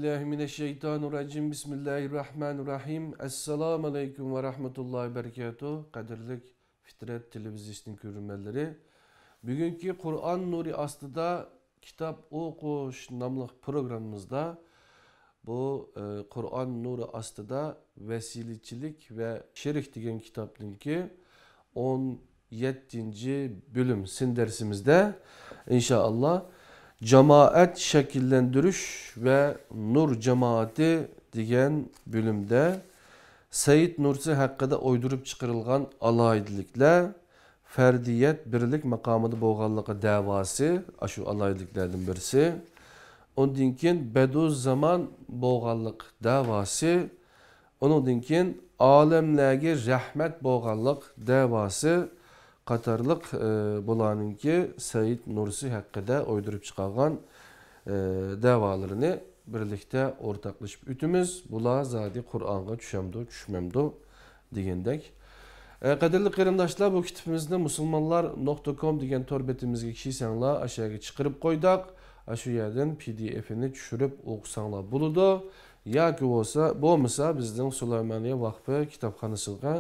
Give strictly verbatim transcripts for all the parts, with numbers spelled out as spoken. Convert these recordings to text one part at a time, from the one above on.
بىسمىللاھىمىنەششەيتانىرراجىم. بىسمىللاھىرراھمانىرراھىم. ئەسسالامۇ ئەلەيكۇم ۋە رەھمەتۇللاھى ۋە بەرىكاتۇھ. قەدىرلىك فىترەت تېلېۋىزىيىسىنىڭ كۆرۈرمەنلىرى، بۈگۈنكى قۇرئان نۇرى ئاستىدا كىتاب ئوقۇش ناملىق پروگراممىمىزدا بۇ، ئە، قۇرئان نۇرى ئاستىدا ۋەسىلىچىلىك ۋە شېرىك دېگەن كىتابنىڭكى ئون يەتتىنچى بۆلۈم سىن دەرسىمىزدە، ئىنشائاللا، جامائەت شەكىللەندۈرۈش ۋە نۇر جامائىتى دېگەن بۆلۈمدە سەئىد نۇرسى ھەققىدە ئويدۇرۇپ چىقىرىلغان ئالاھىدىلىكلەر، فەردىيەت بىرلىك ماقامىدا بولغانلىقى دەۋاسى، ئاشۇ ئالاھىدىلىكلەردىن بىرسى. ئۇندىن كېيىن بەدۇززامان بولغانلىق دەۋاسى، ئۇنىڭدىن كېيىن ئالەملەرگە رەھمەت بولغانلىق دەۋاسى قاتارلىق، ئى، بۇلارنىڭكى سەئىد نۇرسى ھەققىدە ئويدۇرۇپ چىقارغان، ئى، دەۋالىرىنى بىرلىكتە ئورتاقلىشىپ ئۆتىمىز. بۇلار زادى قۇرئانغا چۈشەمدۇ، چۈشمەمدۇ دېگەندەك. ئە، قەدىرلىك قېرىنداشلار، بۇ كىتابىمىزنى مۇسۇلمانلار نۇقتا كوم دېگەن تور بېتىمىزگە كىرسەڭلار، ئاشۇ يەرگە چىقىرىپ قويدۇق. ئاشۇ يەردىن پى دى ئېفىنى چۈشۈرۈپ ئوقۇساڭلار بولىدۇ. ياكى بولسا، بولمىسا بىزنىڭ سۇلايمانىيە ۋاقفى كىتابخانىسىغا،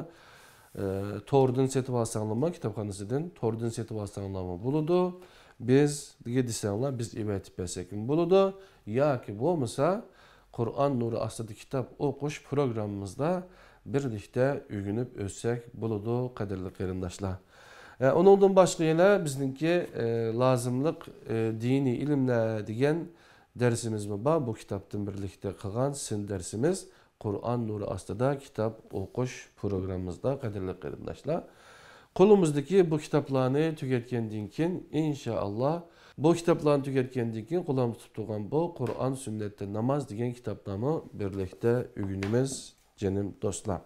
ئە، توردىن سېتىپ ئالساڭلارمۇ، كىتابخانىسىدىن توردىن سېتىپ ئالساڭلارمۇ بولىدۇ. بىزگە دېسەڭلار، بىز ئېۋەتىپ بەرسەكمۇ بولىدۇ. ياكى بولمىسا، قۇرئان نۇرى ئاستىدا كىتاب ئوقۇش پروگراممىمىزدا بىرلىكتە ئۆگىنىپ ئۆتسەك بولىدۇ، قەدىرلىك قېرىنداشلار. ئە، ئۇنىڭدىن باشقا يەنە بىزنىڭكى، ئە، لازىملىق، ئە، دىنىي ئىلىملەر دېگەن دەرسىمىزمۇ بار. بۇ كىتابتىن بىرلىكتە قىلغان سىن دەرسىمىز قۇرئان نۇرى ئاستىدا كىتاب ئوقۇش پروگراممىمىزدا، قەدىرلىك قېرىنداشلار. قولىمىزدىكى بۇ كىتابلارنى تۈگەتكەندىن كېيىن، ئىنشائاللا، بۇ كىتابلارنى تۈگەتكەندىن كېيىن قولۇمدا تۇتۇپ تۇرغان بۇ قۇرئان سۈننەتتە ناماز دېگەن كىتابلارمۇ بىرلىكتە ئۆگىنىمىز، جېنىم دوستلار.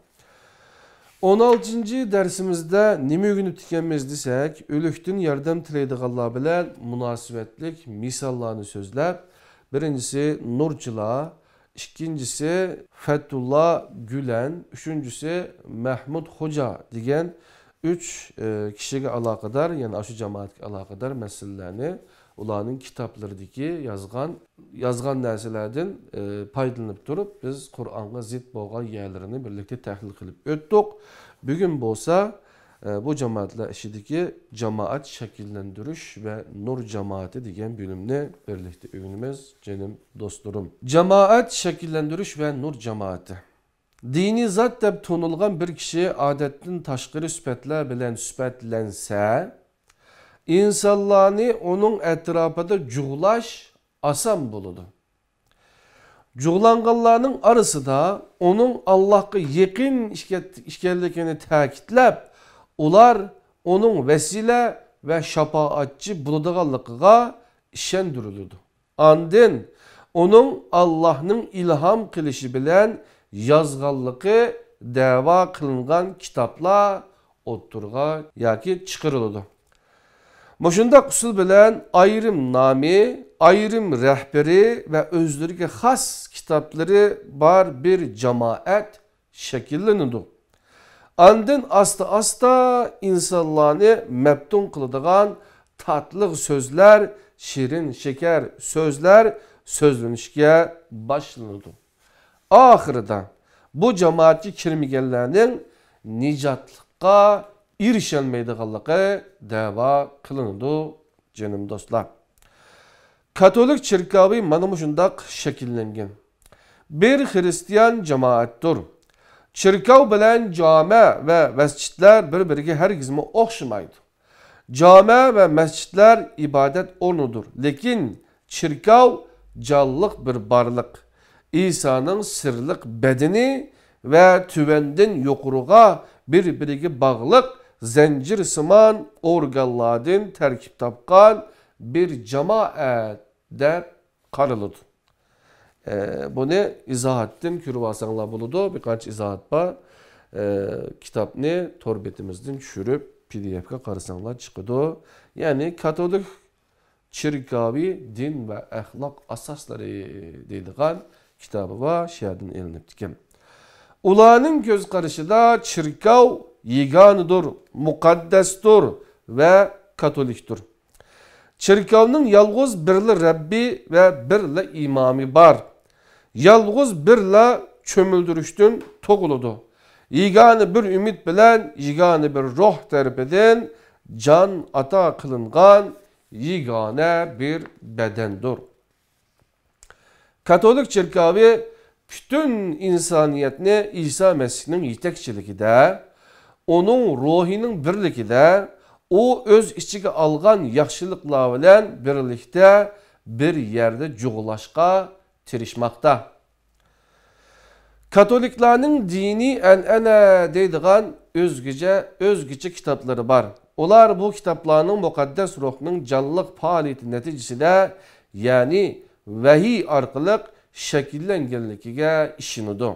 ئون ئالتىنچى دەرسىمىزدە نېمە ئۆگىنىپتىكەنمىز دېسەك، ئۆلۈكتىن ياردەم تىلەيدىغانلار بىلەن مۇناسىۋەتلىك مىساللارنى سۆزلەپ، بىرىنچىسى نۇرچىلار، ئىككىنچىسى فەتۇللا گۈلەن، ئۈچىنچىسى مەھمۇد خوجا دېگەن ئۈچ، ئى، كىشىگە ئالاقىدار، يەنى ئاشۇ جامائەتكە ئالاقىدار مەسىلىلەرنى ئۇلارنىڭ كىتابلىرىدىكى يازغان، يازغان نەرسىلەردىن، ئى، پايدىلىنىپ تۇرۇپ، بىز قۇرئانغا زىت بولغان يەرلىرىنى بىرلىكتە تەھلىل قىلىپ ئۆتتۇق. بۈگۈن بولسا، ئى، بۇ جامائەتلەر ئىچىدىكى جامائەت شەكىللەندۈرۈش ۋە نۇر جامائىتى دېگەن بۆلۈمنى بىرلىكتە ئۆگىنىمىز، جېنىم دوستلىرىم. جامائەت شەكىللەندۈرۈش ۋە نۇر جامائىتى. دىنىي زات دەپ تونۇلغان بىر كىشى ئادەتتىن تاشقىرى سۈپەتلەر بىلەن سۈپەتلەنسە، ئىنسانلارنى ئۇنىڭ ئەتراپىدا جۇغلاش ئاسان بولىدۇ. جۇغلانغانلارنىڭ ئارىسىدا ئۇنىڭ ئاللاھقا يېقىن ئىكەنلىكىنى تەكىتلەپ، ئۇلار ئۇنىڭ ۋەسىلە ۋە شاپائەتچى بولىدىغانلىقىغا ئىشەندۈرۈلىدۇ. ئاندىن ئۇنىڭ ئاللاھنىڭ ئىلھام قىلىشى بىلەن يازغانلىقى دەۋا قىلىنغان كىتابلار ئوتتۇرىغا ياكى چىقىرىلىدۇ. مۇشۇنداق ئۇسۇل بىلەن ئايرىم نامى، ئايرىم رەھبىرى ۋە ئۆزلىرىگە خاس كىتابلىرى بار بىر جامائەت شەكىللىنىدۇ. ئاندىن ئاستا-ئاستا ئىنسانلارنى مەپتۇن قىلىدىغان تاتلىق سۆزلەر، شېرىن شېكەر سۆزلەر سۆزلىنىشكە باشلىنىدۇ. ئاخىرىدا بۇ جامائەتكە كىرمىگەنلەرنىڭ نىجاتلىققا ئېرىشەلمەيدىغانلىقى دەۋا قىلىنىدۇ، جېنىم دوستلار. كاتولىك چېركاۋى مانا مۇشۇنداق شەكىللەنگەن. بىر خىرىستىيان جامائەتتۇر. چېركاۋ بىلەن جامە ۋە مەسچىتلەر بىر-بىرىگە ھەرگىزمۇ ئوخشىمايدۇ. جامە ۋە مەسچىتلەر ئىبادەت ئورنىدۇر، لېكىن چېركاۋ جانلىق بىر بارلىق. ئىسانىڭ سىرلىق بەدىنى ۋە تۆۋەندىن يۇقىرىغا بىر-بىرىگە باغلىق زەنجىرسىمان ئورگانلاردىن تەركىب تاپقان بىر جامائەت دەپ قارىلىدۇ. ئە، بۇنى ئىزاھاتتىن كۆرۈۋالساڭلار بولىدۇ. بىر قانچە ئىزاھات بار. ئە، كىتابنى تور بېتىمىزدىن چۈشۈرۈپ، پى دى ئېفقا قارىساڭلار چىقىدۇ. يەنى كاتولىك چېركاۋى دىن ۋە ئەخلاق ئاساسلىرى دەيدىغان كىتابى بار، شۇ يەردىن ئېلىنىپتىكەن. ئۇلارنىڭ كۆز قارىشىدا چېركاۋ يېگانىدۇر، مۇقەددەستۇر ۋە كاتولىكتۇر. چېركاۋنىڭ يالغۇز بىرلا رەببى ۋە بىرلا ئىمامى بار. يالغۇز بىرلا چۆمۈلدۈرۈشتىن تۇغۇلىدۇ. يېگانە بىر ئۈمىد بىلەن يېگانە بىر روھ تەرىپىدىن جان ئاتا قىلىنغان يېگانە بىر بەدەندۇر. كاتولىك چېركاۋى پۈتۈن ئىنسانىيەتنى ئىسا مەسىھنىڭ يېتەكچىلىكىدە، ئۇنىڭ روھىنىڭ بىرلىكىدە، ئۇ ئۆز ئىچىگە ئالغان ياخشىلىقلار بىلەن بىرلىكتە بىر يەردە جۇغلاشقا تىرىشماقتا. كاتولىكلارنىڭ دىنىي ئەنئەنە دەيدىغان ئۆزگىچە، ئۆزگىچە كىتابلىرى بار. ئۇلار بۇ كىتابلارنىڭ مۇقەددەس روھنىڭ جانلىق پائالىيىتى نەتىجىسىدە، يەنى ۋەھىي ئارقىلىق شەكىللەنگەنلىكىگە ئىشىنىدۇ.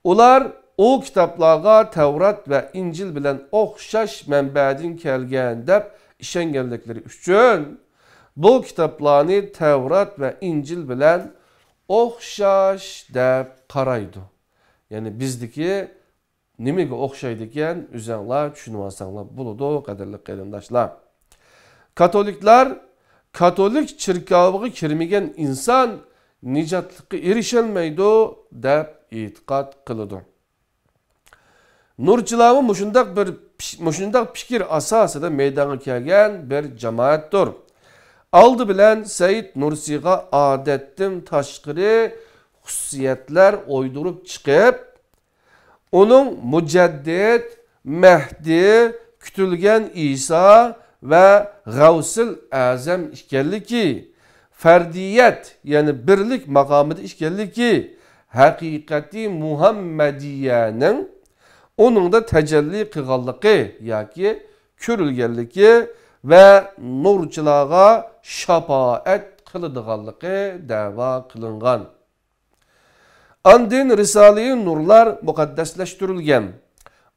ئۇلار ئۇ كىتابلارغا تەۋرات ۋە ئىنجىل بىلەن ئوخشاش مەنبەدىن كەلگەن دەپ ئىشەنگەنلىكلىرى ئۈچۈن، بۇ كىتابلارنى تەۋرات ۋە ئىنجىل بىلەن ئوخشاش دەپ قارايدۇ. يەنى بىزدىكى نېمىگە ئوخشايدىكەن، ئۆزەڭلار چۈشىنىۋالساڭلار بولىدۇ، قەدىرلىك قېرىنداشلار. كاتولىكلار، كاتولىك چېركاۋىغا كىرمىگەن ئىنسان نىجاتلىققا ئېرىشەلمەيدۇ، دەپ ئېتىقاد قىلىدۇ. نۇرچىلارمۇ مۇشۇنداق بىر پىش-، مۇشۇنداق پىكىر ئاساسىدا مەيدانغا كەلگەن بىر جامائەتتۇر. ئالدى بىلەن سەئىد نۇرسىغا ئادەتتىن تاشقىرى خۇسۇسىيەتلەر ئويدۇرۇپ چىقىپ، ئۇنىڭ مۇجەددىد، مەھدى، كۈتۈلگەن ئىسا ۋە غەۋسىل ئەزەم ئىكەنلىكى، فەردىيەت، يەنى بىرلىك ماقامىدا ئىكەنلىكى، ھەقىقەتى مۇھەممەدىيەنىڭ ئۇنىڭدا تەجەللى قىلغانلىقى ياكى كۆرۈلگەنلىكى ۋە نۇرچىلارغا شاپائەت قىلىدىغانلىقى دەۋا قىلىنغان. ئاندىن رىسالىئى نۇرلار مۇقەددەسلەشتۈرۈلگەن.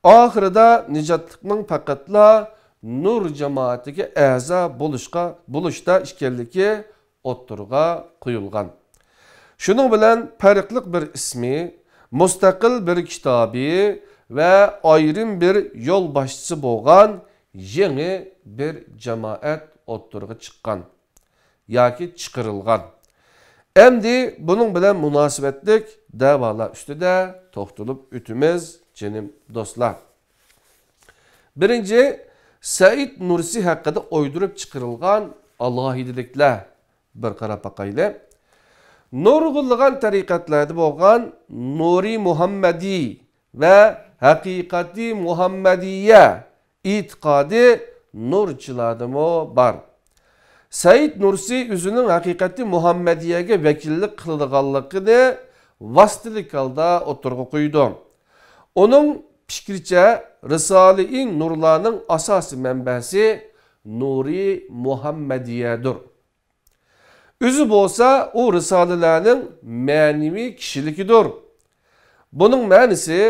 ئاخىرىدا نىجاتلىقنىڭ پەقەتلا نۇر جامائىتىگە ئەزا بولۇشقا، بولۇشتا ئىكەنلىكى ئوتتۇرىغا قويۇلغان. شۇنىڭ بىلەن پەرقلىق بىر ئىسمى، مۇستەقىل بىر كىتابى ۋە ئايرىم بىر يولباشچىسى بولغان يېڭى بىر جامائەت ئوتتۇرىغا چىققان ياكى چىقىرىلغان. ئەمدى بۇنىڭ بىلەن مۇناسىۋەتلىك دەۋالار ئۈستىدە توختىلىپ ئۆتىمىز، جېنىم دوستلار. بىرىنچى، سەئىد نۇرسى ھەققىدە ئويدۇرۇپ چىقىرىلغان ئالاھىدىلىكلەر. بىر قاراپ باقايلى. نۇرغۇنلىغان تەرىقەتلەردە بولغان نۇرى مۇھەممەدىي ۋە ھەقىقەتى مۇھەممەدىيە ئېتىقادى نۇرچىلاردىمۇ بار. سەئىد نۇرسى ئۆزىنىڭ ھەقىقەتى مۇھەممەدىيەگە ۋەكىللىك قىلىدىغانلىقىنى ۋاسىتىلىك ھالدا ئوتتۇرىغا قويىدۇ. ئۇنىڭ پىكرىچە، رىسالىئى نۇرلارنىڭ ئاساسىي مەنبەسى نۇرى مۇھەممەدىيەدۇر. ئۆزى بولسا ئۇ رىسالىلەرنىڭ مەنىۋى كىشىلىكىدۇر. بۇنىڭ مەنىسى،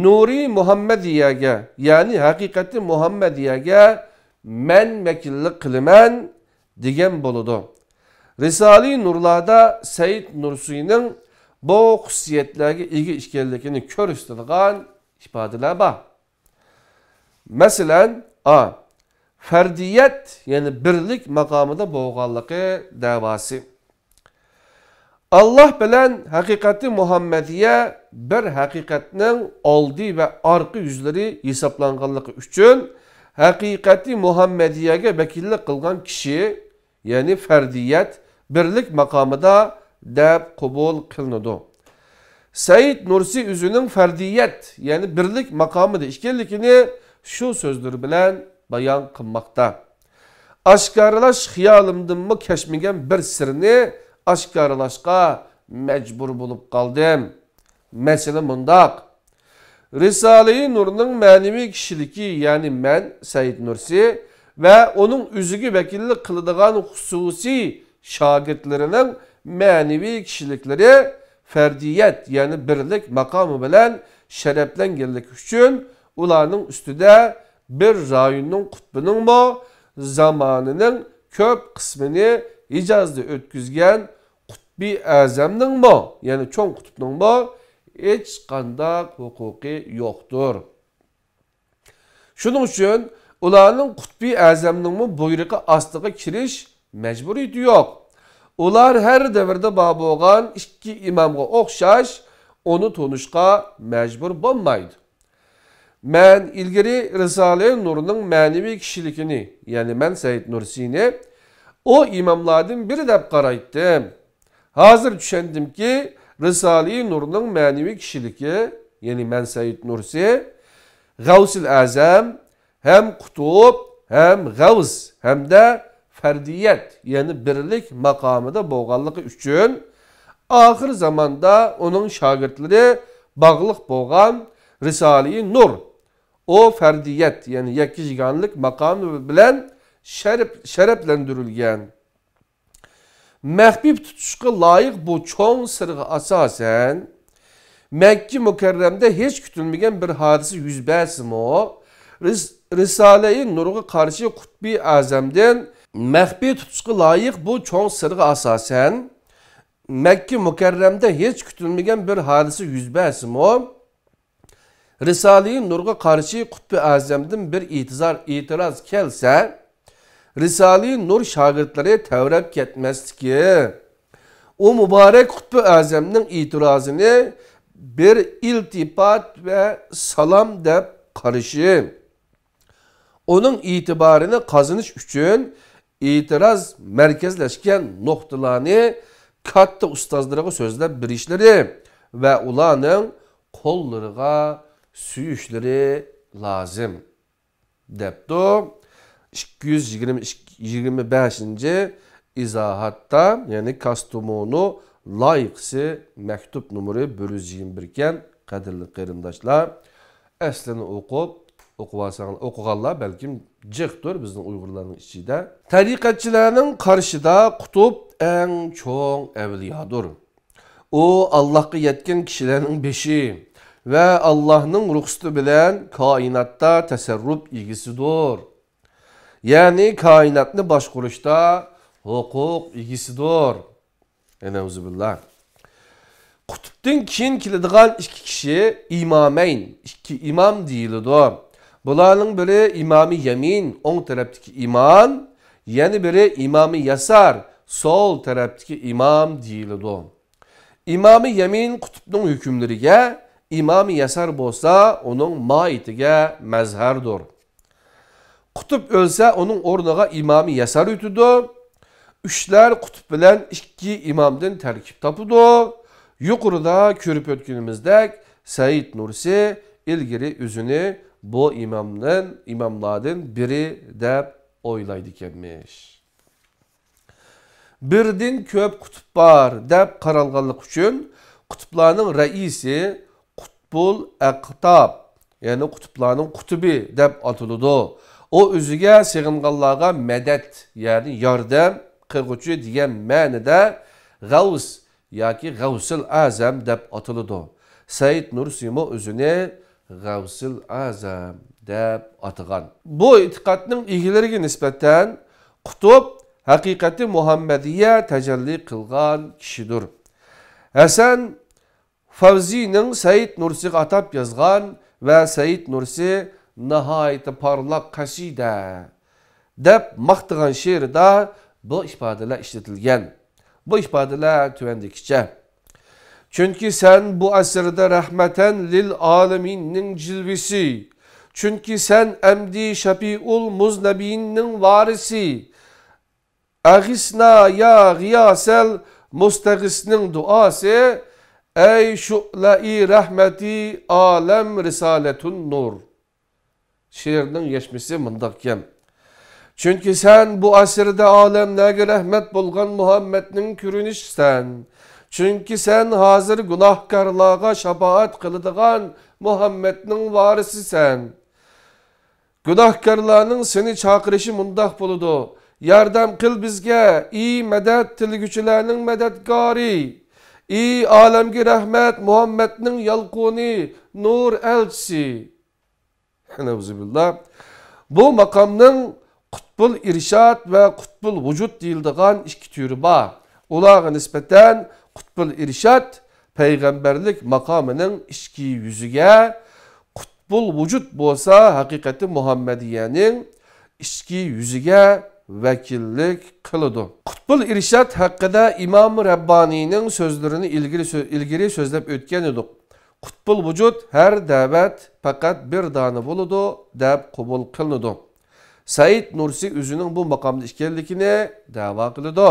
نۇرى مۇھەممەدىيەگە، يەنى ھەقىقەتى مۇھەممەدىيەگە مەن ۋەكىللىك قىلىمەن دېگەن بولىدۇ. رىسالىئى نۇرلاردا سەئىد نۇرسىنىڭ بۇ خۇسۇسىيەتلەرگە ئىگە ئىكەنلىكىنى كۆرسىتىدىغان ئىپادىلەر بار. مەسىلەن، ئا، فەردىيەت، يەنى بىرلىك ماقامىدا بولغانلىقى دەۋاسى. ئاللاھ بىلەن ھەقىقەتى مۇھەممەدىيە بىر ھەقىقەتنىڭ ئالدى ۋە ئارقا يۈزلىرى ھېسابلانغانلىقى ئۈچۈن، ھەقىقەتى مۇھەممەدىيەگە ۋەكىللىك قىلغان كىشى، يەنى فەردىيەت، بىرلىك ماقامىدا دەپ قوبۇل قىلىنىدۇ. سەئىد نۇرسى ئۆزىنىڭ فەردىيەت، يەنى بىرلىك ماقامىدا ئىكەنلىكىنى شۇ سۆزلىرى بىلەن بايان قىلماقتا. ئاشكارىلاش خىيالىمدىنمۇ كەچمىگەن بىر سىرنى ئاشكارىلاشقا مەجبۇر بولۇپ قالدىم. مەسىلە مۇنداق. رىسالىئى نۇرنىڭ مەنىۋى كىشىلىكى، يەنى مەن، سەئىد نۇرسى، ۋە ئۇنىڭ ئۆزىگە ۋەكىللىك قىلىدىغان خۇسۇسىي شاگىرتلىرىنىڭ مەنىۋى كىشىلىكلىرى فەردىيەت، يەنى بىرلىك ماقامى بىلەن شەرەپلەنگەنلىكى ئۈچۈن، ئۇلارنىڭ ئۈستىدە بىر رايوننىڭ قۇتبىنىڭمۇ، زامانىنىڭ كۆپ قىسمىنى ھىجازدا ئۆتكۈزگەن قۇتبى ئەزەمنىڭمۇ، يەنى چوڭ قۇتۇپنىڭمۇ ھېچقانداق ھوقۇقى يوقتۇر. شۇنىڭ ئۈچۈن ئۇلارنىڭ قۇتبى ئەزەمنىڭمۇ بۇيرۇقى ئاستىغا كىرىش مەجبۇرىيىتى يوق. ئۇلار ھەر دەۋردە بار بولغان ئىككى ئىمامغا ئوخشاش ئۇنى تونۇشقا مەجبۇر بولمايدۇ. مەن ئىلگىرى رىسالە نۇرنىڭ مەنىۋى كىشىلىكىنى، يەنى مەن سەئىد نۇرسىنى ئۇ ئىماملاردىن بىرى دەپ قارايتتىم. ھازىر چۈشەندىمكى، رىسالە نۇرنىڭ مەنىۋى كىشىلىكى، يەنى مەن سەئىد نۇرسى، غەۋسىل ئەزەم، ھەم قۇتۇب، ھەم غەۋس، ھەمدە فەردىيەت، يەنى بىرلىك ماقامىدا بولغانلىقى ئۈچۈن، ئاخىر زاماندا ئۇنىڭ شاگىرتلىرى باغلىق بولغان رىسالىئى نۇر، ئۇ فەردىيەت، يەنى يەككە-يېگانىلىك ماقامى بىلەن شەرەپ-، شەرەپلەندۈرۈلگەن. مەخپىي تۇتۇشقا لايىق بۇ چوڭ سىرغا ئاساسەن، مەككە مۇكەررەمدە ھېچ كۈتۈلمىگەن بىر ھادىسە يۈز بەرسىمۇ، رىس-، رىسالەئى نۇرغا قارشى قۇتبى ئەزەمدىن، مەخپىي تۇتۇشقا لايىق بۇ چوڭ سىرغا ئاساسەن، مەككە مۇكەررەمدە ھېچ كۈتۈلمىگەن بىر ھادىسە يۈز بەرسىمۇ، رىسالىئى نۇرغا قارشى قۇتبى ئەزەمدىن بىر ئېتىزار، ئېتىراز كەلسە، رىسالىئى نۇر شاگىرتلىرى تەۋرەپ كەتمەسلىكى، ئۇ مۇبارەك قۇتبى ئەزەمنىڭ ئېتىرازىنى بىر ئىلتىپات ۋە سالام دەپ قارىشى، ئۇنىڭ ئېتىبارىنى قازىنىش ئۈچۈن ئېتىراز مەركەزلەشكەن نۇقتىلارنى كاتتا ئۇستازلىرىغا سۆزلەپ بېرىشلىرى ۋە ئۇلارنىڭ قوللىرىغا سۆيۈشلىرى لازىم، دەپتۇ. ئىككى يۈز يىگىرمە ئىككى، يىگىرمە بەشىنچى ئىزاھاتتا، يەنى كاستومونو لايىقىسى، مەكتۇپ نومۇرى بىر يۈز يىگىرمە بىر ئىكەن، قەدىرلىك قېرىنداشلار. ئەسلىنى ئوقۇپ، ئوقۇۋالساڭلار، ئوقۇغانلار بەلكىم جىقتۇر بىزنىڭ ئۇيغۇرلارنىڭ ئىچىدە. تەرىقەتچىلەرنىڭ قارىشىدا قۇتۇب ئەڭ چوڭ ئەۋلىيادۇر. ئۇ ئاللاھقا يەتكەن كىشىلەرنىڭ بېشى ۋە ئاللاھنىڭ رۇخسىتى بىلەن كائىناتتا تەسەررۇپ ئىگىسىدۇر. يەنى كائىناتنى باشقۇرۇشتا ھوقۇق ئىگىسىدۇر. نەئۇزۇبىللا. قۇتۇبتىن كېيىن كېلىدىغان ئىككى كىشى ئىمامەين، ئىككى ئىمام دېيىلىدۇ. بۇلارنىڭ بىرى ئىمامى يەمىن، ئوڭ تەرەپتىكى ئىمام، يەنە بىرى ئىمامى يەسار، سول تەرەپتىكى ئىمام دېيىلىدۇ. ئىمامى يەمىن قۇتۇبنىڭ ھۆكۈملىرىگە، ئىمامى يەسار بولسا ئۇنىڭ ماھىيىتىگە مەزھەردۇر. قۇتۇب ئۆلسە، ئۇنىڭ ئورنىغا ئىمامى يەسار ئۆتىدۇ. ئۈچلەر قۇتۇب بىلەن ئىككى ئىمامدىن تەركىب تاپىدۇ. يۇقىرىدا كۆرۈپ ئۆتكىنىمىزدەك، سەئىد نۇرسى ئىلگىرى ئۆزىنى بۇ ئىمامدىن، ئىماملاردىن بىرى دەپ ئويلايدىكەنمىش. بىردىن كۆپ قۇتۇب بار دەپ قارالغانلىقى ئۈچۈن، قۇتۇبلارنىڭ رەئىسى قۇتبۇل ئەقتاب، يەنى قۇتۇبلارنىڭ قۇتۇبى دەپ ئاتىلىدۇ. ئۇ ئۆزىگە سېغىنغانلارغا مەدەت، يەنى ياردەم قىلغۇچى دېگەن مەنىدە غەۋس ياكى غەۋسىل ئەزەم دەپ ئاتىلىدۇ. سەئىد نۇرسىمۇ ئۆزىنى غەۋسىل ئەزەم دەپ ئاتىغان. بۇ ئېتىقادنىڭ ئىگىلىرىگە نىسبەتەن قۇتۇب ھەقىقەتى مۇھەممەدىيە تەجەللى قىلغان كىشىدۇر. ھەسەن فەۋزىنىڭ سەئىد نۇرسىغا ئاتاپ يازغان ۋە سەئىد نۇرسى ناھايىتى پارلاق قەسىدە دەپ ماختىغان شېئىرىدا بۇ ئىپادىلەر ئىشلىتىلگەن. بۇ ئىپادىلەر تۆۋەندىكىچە. چۈنكى سەن بۇ ئەسىردە رەھمەتەن لىل ئالەمىننىڭ جىلۋىسى. چۈنكى سەن ئەمدى شەپىئۇل مۇزنەبىننىڭ ۋارىسى. ئەغىسنا يا غىياسەل مۇستەغىسنىڭ دۇئاسى. ئەي شۇئلەئى رەھمەتى ئالەم رىسالەتۇن نۇر. شېئىرنىڭ يەشمىسى مۇنداقكەن. چۈنكى سەن بۇ ئەسىردە ئالەملەرگە رەھمەت بولغان مۇھەممەدنىڭ كۆرۈنۈشىسەن. چۈنكى سەن ھازىر گۇناھكارلارغا شاپائەت قىلىدىغان مۇھەممەدنىڭ ۋارىسىسەن. گۇناھكارلارنىڭ سېنى چاقىرىشى مۇنداق بولىدۇ: ياردەم قىل بىزگە، ئى مەدەت تىلىگۈچىلەرنىڭ مەدەتكارى، ئى ئالەمگە رەھمەت، مۇھەممەدنىڭ يالقۇنى، نۇر ئەلچىسى. نەئۇزۇبىللا. بۇ ماقامنىڭ قۇتبۇل ئىرشاد ۋە قۇتبۇل ۋۇجۇد دېيىلىدىغان ئىككى تۈرى بار. ئۇلارغا نىسبەتەن قۇتبۇل ئىرشاد پەيغەمبەرلىك ماقامىنىڭ ئىچكى يۈزىگە، قۇتبۇل ۋۇجۇد بولسا ھەقىقەتى مۇھەممەدىيەنىڭ ئىچكى يۈزىگە ۋەكىللىك قىلىدۇ. قۇتبۇل ئىرشاد ھەققىدە ئىمام رەببانىينىڭ سۆزلىرىنى ئىلگىرى سۆ-، ئىلگىرى سۆزلەپ ئۆتكەن ئىدۇق. قۇتبۇل ۋۇجۇد، ھەر دەۋەت پەقەت بىر دانە بولىدۇ، دەپ قوبۇل قىلىنىدۇ. سەئىد نۇرسى ئۆزىنىڭ بۇ ماقامدا ئىكەنلىكىنى دەۋا قىلىدۇ.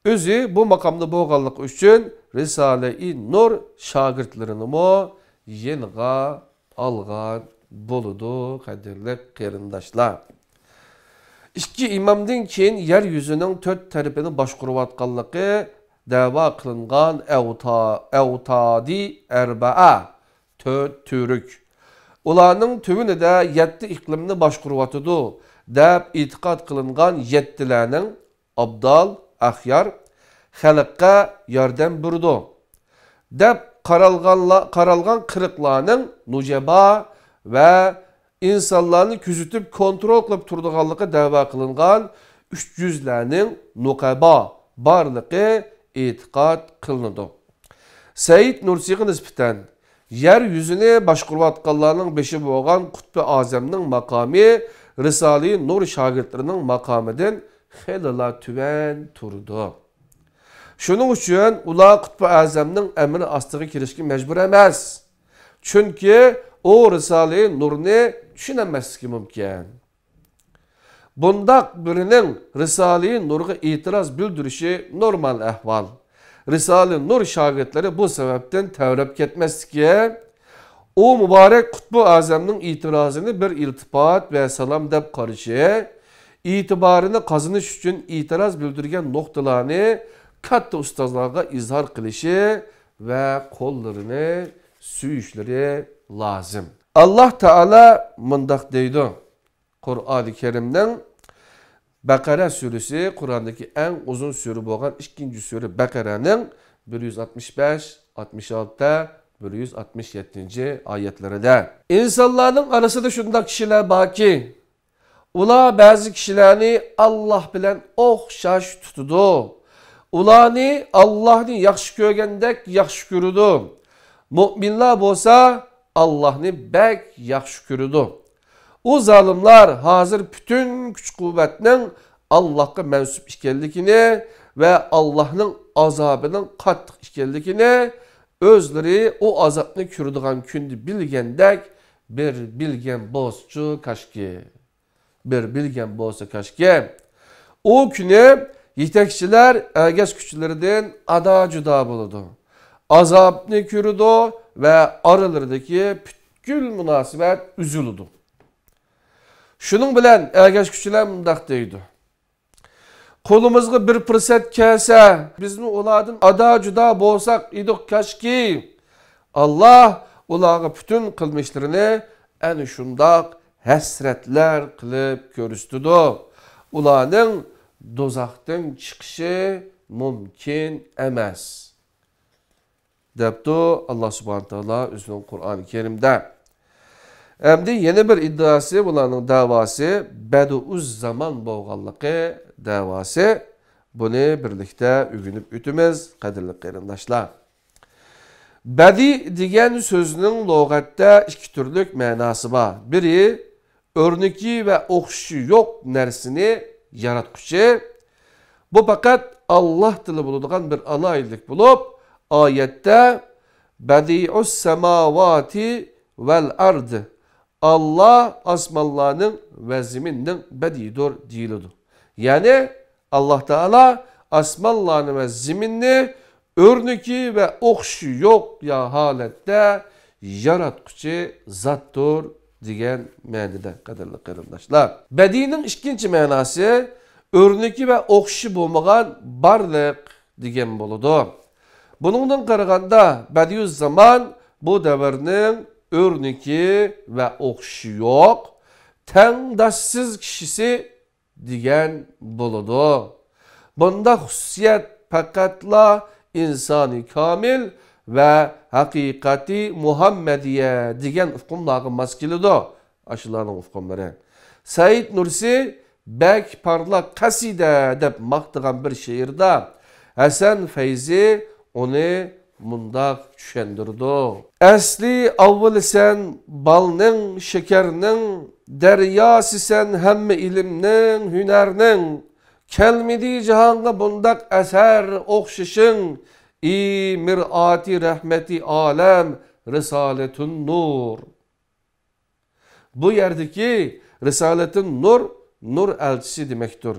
ئۆزى بۇ ماقامدا بولغانلىقى ئۈچۈن رىسالە-ئى نۇر شاگىرتلىرىنىمۇ يېنىغا ئالغان بولىدۇ، قەدىرلىك قېرىنداشلار. ئىككى ئىمامدىن كېيىن يەر يۈزىنىڭ تۆت تەرىپىنى باشقۇرۇۋاتقانلىقى دەۋا قىلىنغان ئەۋتا-، ئەۋتادى ئەربەئە، تۆت تۈرك. ئۇلارنىڭ تۆۋىنىدە يەتتە ئىقلىمنى باشقۇرۇۋاتىدۇ، دەپ ئېتىقاد قىلىنغان يەتتىلەرنىڭ ئابدال، ئەخيار، خەلققە ياردەم بېرىدۇ، دەپ قارالغانلا-، قارالغان قىرىقلارنىڭ نۇجەبا ۋە ئىنسانلارنى كۆزىتىپ، كونترول قىلىپ تۇرىدىغانلىقى دەۋا قىلىنغان ئۈچ يۈزلەرنىڭ نۇقەبا بارلىقى ئېتىقاد قىلىنىدۇ. سەئىد نۇرسىغا نىسبەتەن يەر يۈزىنى باشقۇرۇۋاتقانلارنىڭ بېشى بولغان قۇتبى ئازەمنىڭ ماقامى رىسالىي نۇر شاگىرتلىرىنىڭ ماقامىدىن خېلىلا تۆۋەن تۇرىدۇ. شۇنىڭ ئۈچۈن ئۇلار قۇتبى ئەزەمنىڭ ئەمرى ئاستىغا كىرىشكە مەجبۇر ئەمەس. چۈنكى ئۇ رىسالىي نۇرنى چۈشىنەلمەسلىكى مۇمكىن. بۇنداق بىرىنىڭ رىسالىي نۇرغا ئېتىراز بىلدۈرۈشى نورمال ئەھۋال. رىسالىي نۇر شاگىرتلىرى بۇ سەۋەبتىن تەۋرەپ كەتمەسلىكى، ئۇ مۇبارەك قۇتبۇ ئەزەمنىڭ ئېتىرازىنى بىر ئىلتىپات ۋە سالام دەپ قارىشى، ئېتىبارىنى قازىنىش ئۈچۈن ئېتىراز بىلدۈرگەن نۇقتىلارنى كاتتا ئۇستازلارغا ئىزھار قىلىشى ۋە قوللىرىنى سۆيۈشلىرى لازىم. ئاللاھ تائالا مۇنداق دەيدۇ. قۇرئانى كەرىمنىڭ بەقەرە سۈرىسى، قۇرئاندىكى ئەڭ ئۇزۇن سۈرە بولغان ئىككىنچى سۈرە بەقەرەنىڭ بىر يۈز ئاتمىش بەش، ئاتمىش ئالتە، بىر يۈز ئاتمىش يەتتىنچى ئايەتلىرىدە، ئىنسانلارنىڭ ئارىسىدا شۇنداق كىشىلەر باركى، ئۇلار بەزى كىشىلەرنى ئاللاھ بىلەن ئوخشاش تۇتىدۇ. ئۇلارنى ئاللاھنى ياخشى كۆرگەندەك ياخشى كۆرىدۇ. مۆمىنلەر بولسا ئاللاھنى بەك ياخشى كۆرىدۇ. ئۇ زالىملار ھازىر پۈتۈن كۈچ-قۇۋۋەتنىڭ ئاللاھقا مەنسۇپ ئىكەنلىكىنى ۋە ئاللاھنىڭ ئازابىنىڭ قاتتىق ئىكەنلىكىنى ئۆزلىرى ئۇ ئازابنى كۆرىدىغان كۈندە بىلگەندەك بىر بىلگەن بولسىچۇ كاشكى. بىر بىلگەن بولسا كاشكى. ئۇ كۈنى يېتەكچىلەر ئەگەشكۈچىلىرىدىن ئادا-جۇدا بولىدۇ. ئازابنى كۆرىدۇ ۋە ئارىلىرىدىكى پۈتكۈل مۇناسىۋەت ئۈزۈلىدۇ. شۇنىڭ بىلەن ئەگەشكۈچىلەر مۇنداق دەيدۇ: قولىمىزغا بىر پۇرسەت كەلسە، بىزمۇ ئۇلاردىن ئادا-جۇدا بولساق ئىدۇق كاشكى. ئاللاھ ئۇلارغا پۈتۈن قىلمىشلىرىنى ئەنە شۇنداق ھەسرەتلەر قىلىپ كۆرسىتىدۇ. ئۇلارنىڭ دوزاختىن چىقىشى مۇمكىن ئەمەس، دەپتۇ ئاللاھ سۇبھانەھۇ ۋە تائالا ئۆزىنىڭ قۇرئانى كەرىمدە. ئەمدى يەنە بىر ئىددىئاسى، بۇلارنىڭ دەۋاسى بەدىئۇز زامان بولغانلىقى دەۋاسى. بۇنى بىرلىكتە ئۆگىنىپ ئۆتىمىز، قەدىرلىك قېرىنداشلار. بەدىئ دېگەن سۆزنىڭ لۇغەتتە ئىككى تۈرلۈك مەناسى بار. بىرى، ئۆرنىكى ۋە ئوخشىشى يوق نەرسىنى ياراتقۇچى. بۇ پەقەت ئاللاھ تىلى بولىدىغان بىر ئالاھىدىلىك بولۇپ، ئايەتتە بەدىئۇس سەماۋاتى ۋەل ئەرد، ئاللاھ ئاسمانلارنىڭ ۋە زېمىننىڭ بەدىئىدۇر دېيىلىدۇ. يەنى ئاللاھ تائالا ئاسمانلارنى ۋە زېمىننى ئۆرنىكى ۋە ئوخشىشى يوق يا ھالەتتە ياراتقۇچى زاتتۇر دېگەن مەنىدە، قەدىرلىك قېرىنداشلار. بەدىئنىڭ ئىككىنچى مەناسى ئۆرنىكى ۋە ئوخشىشى بولمىغان بارلىق دېگەن بولىدۇ. بۇنىڭدىن قارىغاندا، بەدىئۇز زامان بۇ دەۋرنىڭ ئۆرنىكى ۋە ئوخشىشى يوق، تەڭداشسىز كىشىسى دېگەن بولىدۇ. بۇنداق خۇسۇسىيەت پەقەتلا ئىنسانى كامىل ۋە ھەقىقەتى مۇھەممەدىيە دېگەن ئۇقۇملارغا ماس كېلىدۇ. ئاشۇلارنىڭ ئۇقۇملىرى. سەئىد نۇرسى بەك پارلاق قەسىدە دەپ ماختىغان بىر شېئىردا ھەسەن فەيزى ئۇنى مۇنداق چۈشەندۈرىدۇ: ئەسلى ئاۋۋىلى سەن بالنىڭ، شېكەرنىڭ، دەرياسىسەن ھەممە ئىلىمنىڭ، ھۈنەرنىڭ، كەلمىدى جاھانغا بۇنداق ئەسەر ئوخشىشىڭ، ئى مىرئاتى رەھمەتى ئالەم، رىسالەتۇن نۇر. بۇ يەردىكى رىسالەتۇن نۇر، نۇر ئەلچىسى دېمەكتۇر.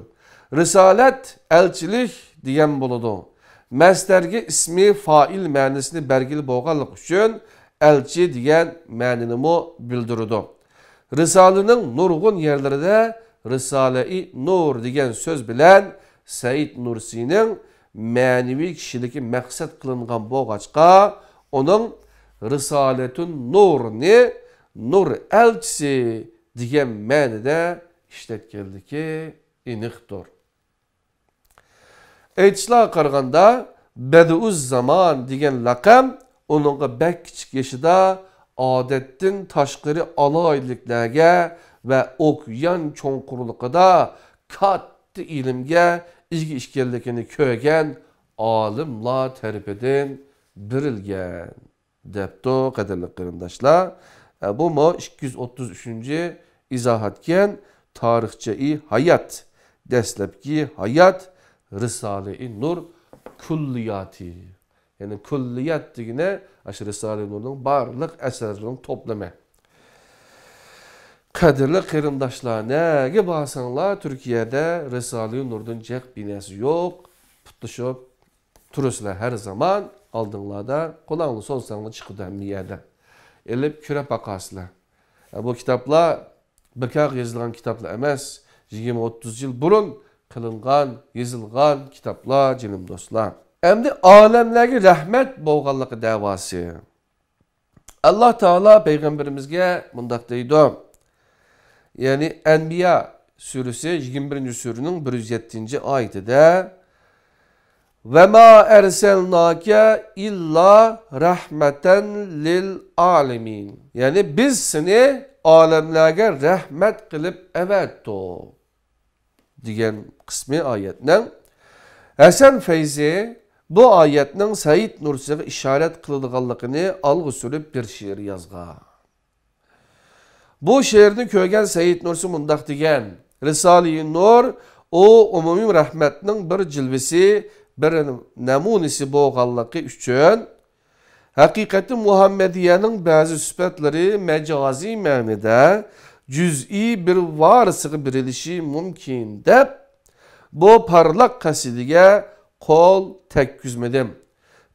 رىسالەت، ئەلچىلىك دېگەن بولىدۇ. مەسدەرگە ئىسمى فائىل مەنىسىنى بەرگىلى بولغانلىقى ئۈچۈن، ئەلچى دېگەن مەنىنىمۇ بىلدۈرىدۇ. رىسالىنىڭ نۇرغۇن يەرلىرىدە رىسالەئى نۇر دېگەن سۆز بىلەن سەئىد نۇرسىنىڭ مەنىۋى كىشىلىكى مەقسەت قىلىنغان بولغاچقا، ئۇنىڭ رىسالەتۇن نۇرنى نۇر ئەلچىسى دېگەن مەنىدە ئىشلەتكەنلىكى ئېنىقتۇر. ئېيتىشلارغا قارىغاندا، بەدىئۇز زامان دېگەن لەقەم ئۇنىڭغا بەك كىچىك يېشىدا ئادەتتىن تاشقىرى ئالاھىدىلىكلەرگە ۋە ئوكيان چوڭقۇرلۇقىدا كاتتا ئىلىمگە ئىگە ئىكەنلىكىنى كۆرگەن ئالىملار تەرىپىدىن بېرىلگەن، دەپتۇ، قەدىرلىك قېرىنداشلار. ئە، بۇمۇ ئىككى يۈز ئوتتۇز ئۈچىنچى ئىزاھاتكەن، تارىخچەئى ھايات، دەسلەپكى ھايات، رىسالىئى نۇر كۈللىياتى. يەنى كۈللىيات دېگىنى ئاشۇ رىسالىئى نۇرنىڭ بارلىق ئەسەرلىرىنىڭ توپلىمى. قەدىرلىك قېرىنداشلار، نەگە بارساڭلار، تۈركىيەدە رىسالىئى نۇردىن جىق بىر نەرسە يوق. پۇتلىشىپ تۇرىسىلەر ھەر زامان، ئالدىڭلاردا، قولۇڭلارنى سوزساڭلار چىقىدۇ ھەممە يەردە. ئېلىپ كۆرۈپ باقارسىلەر. بۇ كىتابلار بىكارغا يېزىلغان كىتابلار ئەمەس، يىگىرمە ئوتتۇز يىل بۇرۇن قىلىنغان، يېزىلغان كىتابلار، جېنىم دوستلار. ئەمدى ئالەملەرگە رەھمەت بولغانلىقى دەۋاسى. ئاللا تائالا پەيغەمبىرىمىزگە مۇنداق دەيدۇ. يەنى ئەنبىيا سۈرىسى، يىگىرمە بىرىنچى سۈرىنىڭ بىر يۈز يەتتىنچى ئايىتىدە، «ۋەما ئەرسەلناكە ئىللا رەھمەتەن لىل ئالىمىن.» يەنى بىز سېنى ئالەملەرگە رەھمەت قىلىپ ئەۋەتتۇق دېگەن قىسمى ئايەتنىڭ. ھەسەن فەيزى بۇ ئايەتنىڭ سەئىد نۇرسىغا ئىشارەت قىلىدىغانلىقىنى ئالغا سۈرۈپ بىر شېئىر يازغان. بۇ شېئىرنى كۆرگەن سەئىد نۇرسى مۇنداق دېگەن: رىسالىئى نۇر، ئۇ ئومۇمىي رەھمەتنىڭ بىر جىلۋىسى، بىر نەمۇنىسى بولغانلىقى ئۈچۈن، ھەقىقەتى مۇھەممەدىيەنىڭ بەزى سۈپەتلىرى مەجازىي مەنىدە جۈزئىي بىر ۋارىسىغا بېرىلىشى مۇمكىن دەپ، بۇ پارلاق قەسىدىگە قول تەگكۈزمىدىم.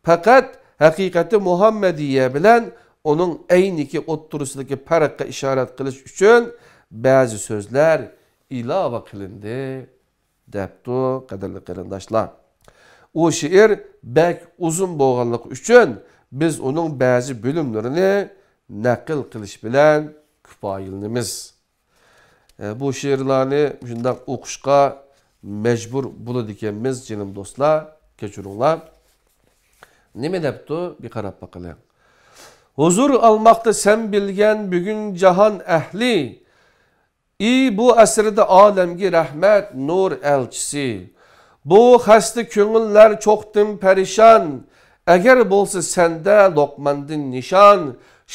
پەقەت ھەقىقەتى مۇھەممەدىيە بىلەن ئۇنىڭ ئەينىكى ئوتتۇرىسىدىكى پەرققە ئىشارەت قىلىش ئۈچۈن بەزى سۆزلەر ئىلاۋە قىلىندى، دەپتۇ، قەدىرلىك قېرىنداشلار. ئۇ شېئىر بەك ئۇزۇن بولغانلىقى ئۈچۈن بىز ئۇنىڭ بەزى بۆلۈملىرىنى نەقىل قىلىش بىلەن كۇپايىلىنىمىز. ئە، بۇ شېئىرلارنى مۇشۇنداق ئوقۇشقا مەجبۇر بولىدىكەنمىز، جېنىم دوستلار، كەچۈرۈڭلار. نېمە دەپتۇ؟ بىر قاراپ باقىلى. ھۇزۇر ئالماقتا سەن بىلگەن بۈگۈن جاھان ئەھلى. ئى بۇ ئەسىردە ئالەمگە رەھمەت نۇر ئەلچىسى. بۇ خەستە كۆڭۈللەر چوقتىم پەرىشان. ئەگەر بولسا سەندە لوقماندىن نىشان،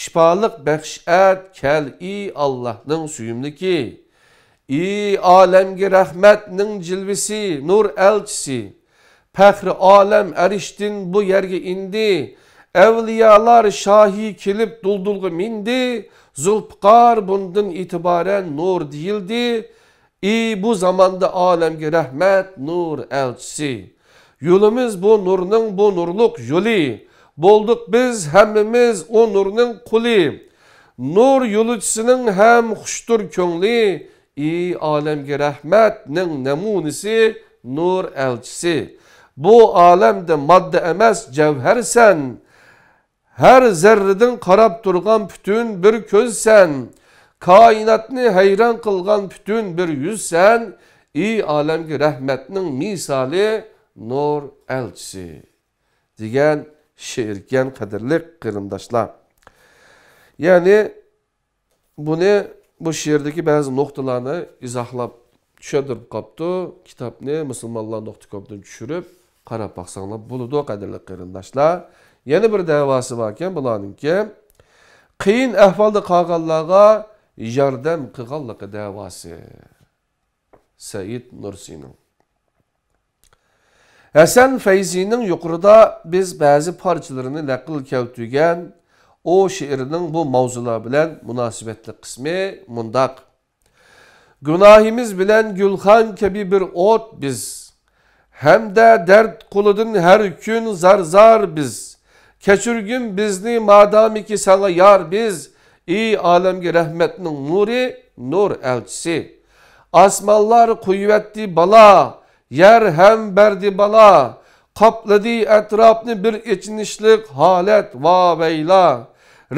شىپالىق بەخش ئەت، كەل، ئى ئاللاھنىڭ سۆيۈملۈكى. ئى ئالەمگە رەھمەتنىڭ جىلۋىسى، نۇر ئەلچىسى. پەخرى ئالەم ئەرشتىن بۇ يەرگە ئىندى. ئەۋلىيالار شاھى كېلىپ دۇلدۇلغا مىندى. زۇلپىقار بۇندىن ئېتىبارەن نۇر دېيىلدى. ئى بۇ زاماندا ئالەمگە رەھمەت نۇر ئەلچىسى. يولىمىز بۇ نۇرنىڭ، بۇ نۇرلۇق يولى. بولدۇق بىز ھەممىمىز ئۇ نۇرنىڭ قۇلى. نۇر يولۇچىسىنىڭ ھەم خۇشتۇر كۆڭلى. ئى ئالەمگە رەھمەتنىڭ نەمۇنىسى، نۇر ئەلچىسى. بۇ ئالەمدە ماددا ئەمەس، جەۋھەرسەن. ھەر زەررىدىن قاراپ تۇرغان پۈتۈن بىر كۆزسەن. كائىناتنى ھەيران قىلغان پۈتۈن بىر يۈزسەن. ئى ئالەمگە رەھمەتنىڭ مىسالى، نۇر ئەلچىسى، دېگەن شېئىركەن، قەدىرلىك قېرىنداشلار. يەنى بۇنى، بۇ شېئىردىكى بەزى نۇقتىلارنى ئىزاھلاپ چۈشەندۈرۈپ قاپتۇ. كىتابنى مۇسۇلمانلار نۇقتا كومدىن چۈشۈرۈپ قاراپ باقساڭلار بولىدۇ، قەدىرلىك قېرىنداشلار. يەنە بىر دەۋاسى باركەن بۇلارنىڭكى. قىيىن ئەھۋالدا قالغانلارغا ياردەم قىلغانلىقى دەۋاسى. سەئىد نۇرسىنىڭ. ھەسەن فەيزىنىڭ يۇقىرىدا بىز بەزى پارچىلىرىنى نەقىل كەلتۈرگەن ئۇ شېئىرنىڭ بۇ ماۋزۇلار بىلەن مۇناسىۋەتلىك قىسمى مۇنداق. گۇناھىمىز بىلەن گۈلخان كەبى بىر ئوت بىز. ھەمدە دەرد قولىدىن ھەر كۈن زار-زار بىز. كەچۈرگىن بىزنى مادامىكى ساڭا يار بىز. ئى ئالەمگە رەھمەتنىڭ نۇرى، نۇر ئەلچىسى. ئاسمانلار قويۇۋەتتى بالا، يەر ھەم بەردى بالا. قاپلىدى ئەتراپنى بىر ئېچىنىشلىق ھالەت، ۋاۋەيلا.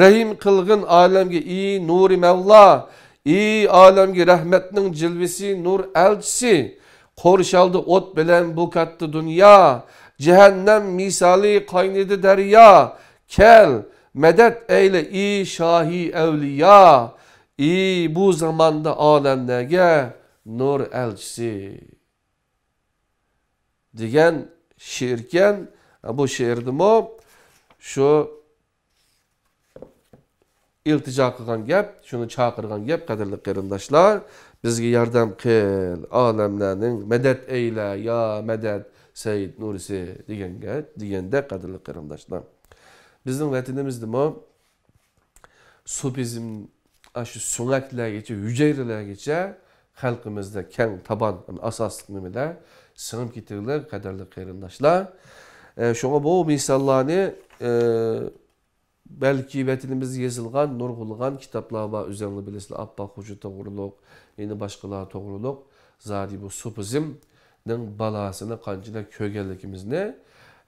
رەھىم قىلغىن ئالەمگە، ئى نۇرى مەۋلا. ئى ئالەمگە رەھمەتنىڭ جىلۋىسى، نۇر ئەلچىسى. قورشالدى ئوت بىلەن بۇ كاتتا دۇنيا. جەھەننەم مىسالى قاينىدى دەريا. كەل، مەدەت ئەيلە، ئى شاھى ئەۋلىيا. ئى بۇ زاماندا ئالەملەرگە نۇر ئەلچىسى. دېگەن شېئىركەن. بۇ شېئىردىمۇ شۇ ئىلتىجا قىلغان گەپ، شۇنى چاقىرغان گەپ، قەدىرلىك قېرىنداشلار. بىزگە ياردەم قىل، ئالەملەرنىڭ مەدەت ئەيلە، يا مەدەت، سەئىد نۇرسى دېگەن گەپ، دېگەندەك، قەدىرلىك قېرىنداشلار. بىزنىڭ ۋەتىنىمىزدىمۇ سۇپىزم، ئاشۇ سۆڭەكلەرگىچە، ھۈجەيرىلەرگىچە خەلقىمىزدە كەڭ تابان، ئاساسلىق نېمىلەر سىڭىپ كېتىۋېرىدۇ، قەدىرلىك قېرىنداشلار. ئە، شۇڭا بۇ مىساللارنى، ئە، بەلكى ۋەتىنىمىزدە يېزىلغان نۇرغۇنلىغان كىتابلار بار، ئۆزەڭلار بىلىسىلەر، ئاپپاق خوجا توغرۇلۇق، يەنە باشقىلار توغرۇلۇق، زادى بۇ سۇپىزم نىڭ بالاسىنى قانچىلىك كۆرگەنلىكىمىزنى،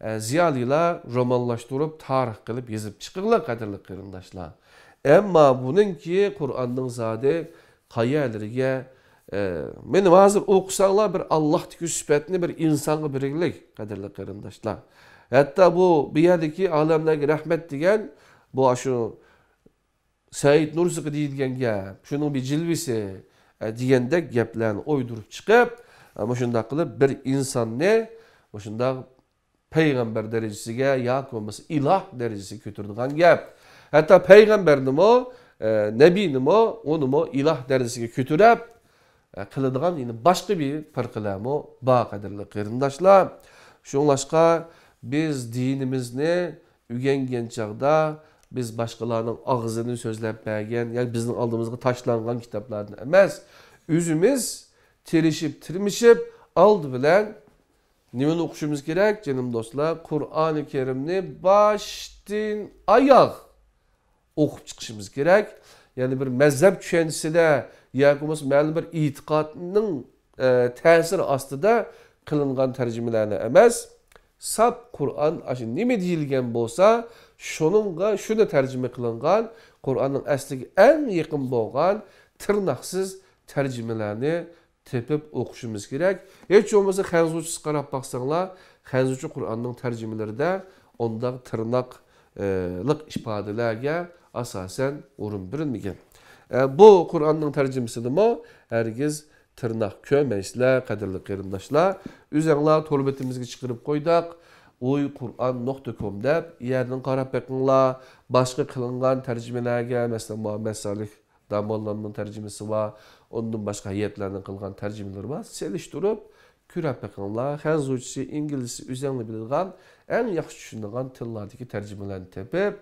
ئە، زىيالىيلار رومانلاشتۇرۇپ، تارىخ قىلىپ يېزىپ چىقىڭلار، قەدىرلىك قېرىنداشلار. ئەمما بۇنىڭكى قۇرئاننىڭ زادى قەيەرلىرىگە، ئە، مېنى ھازىر ئوقۇساڭلار، بىر ئاللاھتىكى سۈپەتنى بىر ئىنسانغا بېرىگلىك، قەدىرلىك قېرىنداشلار. ھەتتا بۇ، بۇ يەردىكى ئالەملەرگە رەھمەت دېگەن، بۇ ئاشۇ سەئىد نۇرسىغا دېيىلگەن گەپ، شۇنىڭ بىر جىلۋىسى، ئە، دېگەندەك گەپلەرنى ئويدۇرۇپ چىقىپ، ئە، مۇشۇنداق قىلىپ بىر ئىنساننى مۇشۇنداق پەيغەمبەر دەرىجىسىگە ياكى بولمىسا ئىلاھ دەرىجىسىگە كۆتۈرىدىغان گەپ. ھەتتا پەيغەمبەرنىمۇ، ئە، نەبىنىمۇ، ئۇنىمۇ ئىلاھ دەرىجىسىگە كۆتۈرۈپ، ئە، قىلىدىغان يەنە باشقا بىر پىرقىلەرمۇ بار، قەدىرلىك قېرىنداشلار. شۇڭلاشقا بىز دىنىمىزنى ئۆگەنگەن چاغدا بىز باشقىلارنىڭ ئاغزىدىن سۆزلەپ بەرگەن ياكى بىزنىڭ ئالدىمىزغا تاشلانغان كىتابلاردىن ئەمەس، ئۆزىمىز تىرىشىپ، تىرمىشىپ، ئالدى بىلەن نېمىنى ئوقۇشىمىز كېرەك، جېنىم دوستلار؟ قۇرئانى كەرىمنى باشتىن ئاياغ ئوقۇپ چىقىشىمىز كېرەك. يەنى بىر مەزھەپ چۈشەنچىسىدە ياكى بولمىسا مەلۇم بىر ئېتىقادنىڭ، ئە، تەسىرى ئاستىدا قىلىنغان تەرجىمىلەرنى ئەمەس، ساپ قۇرئان ئاشۇ نېمە دېيىلگەن بولسا، شۇنىڭغا، شۇنى تەرجىمە قىلىنغان، قۇرئاننىڭ ئەسلىگە ئەڭ يېقىن بولغان تىرناقسىز تەرجىمىلەرنى تېپىپ ئوقۇشىمىز كېرەك. ھېچ بولمىسا خەنزۇچىسىغا قاراپ باقساڭلار، خەنزۇچە قۇرئاننىڭ تەرجىمىلىرىدە ئۇنداق تىرناقلىق ئىپادىلەرگە ئاساسەن ئورۇن بېرىلمىگەن. ئە، بۇ قۇرئاننىڭ تەرجىمىسىدىمۇ ھەرگىز تىرناق كۆرمەيسىلەر، قەدىرلىك قېرىنداشلار. ئۆزەڭلار تور بېتىمىزگە چىقىرىپ قويدۇق، ئۇي قۇرئان نۇقتا كوم دەپ، يەردىن قاراپ بېقىڭلار. باشقا قىلىنغان تەرجىمىلەرگە، مەسىلەن، مۇھەممەد سالىھ داموللامنىڭ تەرجىمىسى بار، ئۇندىن باشقا ھەيئەتلەرنىڭ قىلغان تەرجىمىلىرى بار. سېلىشتۇرۇپ كۆرۈپ بېقىڭلار. خەنزۇچىسى، ئىنگلىزچىسى، ئۆزەڭلار بىلىدىغان، ئەڭ ياخشى چۈشىنىدىغان تىللاردىكى تەرجىمىلەرنى تېپىپ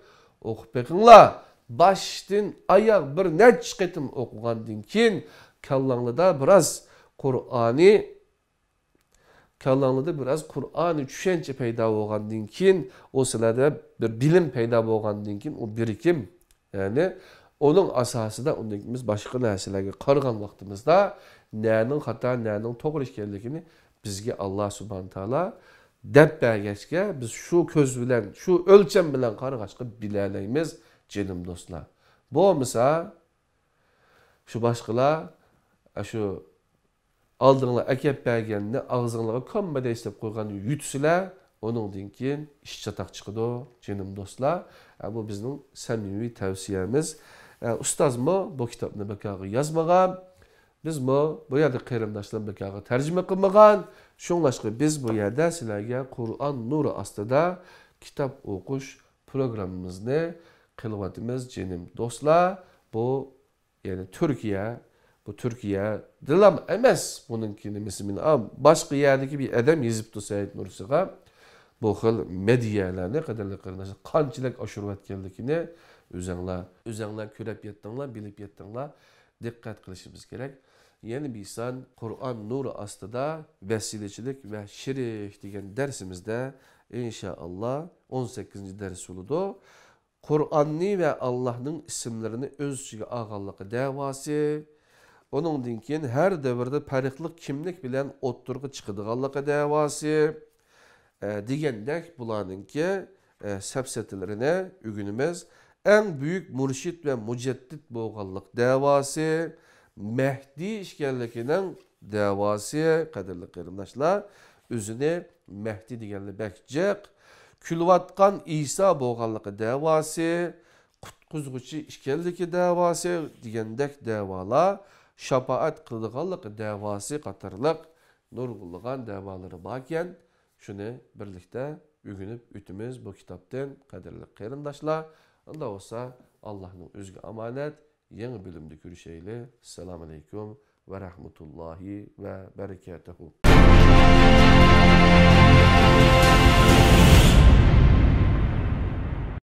ئوقۇپ بېقىڭلار. باشتىن ئاياغ بىر نەچچە قېتىم ئوقۇغاندىن كېيىن، كاللاڭلىدا بىراز قۇرئانى كاللاڭلىدا بىراز قۇرئانىي چۈشەنچە پەيدا بولغاندىن كېيىن، ئۇ سىلەردە بىر بىلىم پەيدا بولغاندىن كېيىن، ئۇ بىرىكىم، يەنى ئۇنىڭ ئاساسىدا ئۇندىن كېيىن بىز باشقا نەرسىلەرگە قارىغان ۋاقتىمىزدا نەنىڭ خاتا، نەنىڭ توغرا ئىكەنلىكىنى بىزگە ئاللا سۇبھانە تائالا دەپ بەرگەچكە، بىز شۇ كۆز بىلەن، شۇ ئۆلچەم بىلەن قارىغاچقا بىلەلەيمىز، جېنىم دوستلار. بولمىسا، شۇ باشقىلار، شۇ ئالدىڭلار ئەكەپ بەرگەننى ئاغزىڭلارغا كومما دەيسىلەپ قويغاننى يۇتىسىلەر، ئۇنىڭدىن كېيىن ئىش چاتاق چىقىدۇ، جېنىم دوستلار. ئە، بۇ بىزنىڭ سەمىمىي تەۋسىيەمىز. ئە، ئۇستازمۇ بۇ كىتابنى بىكارغا يازمىغان، بىزمۇ بۇ يەردە قېرىنداشلار بىكارغا تەرجىمە قىلمىغان. شۇڭلاشقا بىز بۇ يەردە سىلەرگە قۇرئان نۇرى ئاستىدا كىتاب ئوقۇش پروگراممىمىزنى قىلىۋاتىمىز، جېنىم دوستلار. بۇ يەنى تۈركىيە، بۇ تۈركىيەدىلام ئەمەس، بۇنىڭكى نېمىسى، مېنى، ئا، باشقا يەردىكى بىر ئادەم يېزىپتۇ سەئىد نۇرسىغا. بۇ خىل مېدىيەلەرنى، قەدىرلىك قېرىنداشلار، قانچىلىك ئاشۇرۇۋەتكەنلىكىنى ئۆزەڭلار، ئۆزەڭلار كۆرۈپ يەتتىڭلار، بىلىپ يەتتىڭلار، دىققەت قىلىشىمىز كېرەك. يەنە بىر سان قۇرئان نۇرى ئاستىدا ۋەسىلىچىلىك ۋە شېرىك دېگەن دەرسىمىزدە، ئىنشائاللا، ئون سەككىزىنچى دەرس بولىدۇ. قۇرئاننى ۋە ئاللاھنىڭ ئىسىملىرىنى ئۆز ئىچىگە ئالغانلىقى دەۋاسى، ئۇنىڭدىن كېيىن ھەر دەۋردە پەرقلىق كىملىك بىلەن ئوتتۇرىغا چىقىدىغانلىقى دەۋاسى، ئە، دېگەندەك بۇلارنىڭكى، ئە، سەپسەتىلىرىنى ئۆگىنىمىز. ئەڭ بۈيۈك مۇرشىد ۋە مۇجەددىد بولغانلىق دەۋاسى، مەھدى ئىكەنلىكىنىڭ دەۋاسى، قەدىرلىك قېرىنداشلار، ئۆزىنى مەھدى دېگەنلەر بەك جىق، كۈلۈۋاتقان ئىسا بولغانلىقى دەۋاسى، قۇتقۇزغۇچى ئىكەنلىكى دەۋاسى دېگەندەك دەۋالار، شاپائەت قىلىدىغانلىقى دەۋاسى قاتارلىق نۇرغۇنلىغان دەۋالىرى باركەن، شۇنى بىرلىكتە ئۆگىنىپ ئۆتىمىز بۇ كىتابتىن، قەدىرلىك قېرىنداشلار. ئۇنداق بولسا، ئاللاھنىڭ ئۆزىگە ئامانەت، يېڭى بۆلۈمدە كۆرۈشەيلى. ئەسسالامۇ ئەلەيكۇم ۋە رەھمەتۇللاھى ۋە بەرىكاتۇھۇ.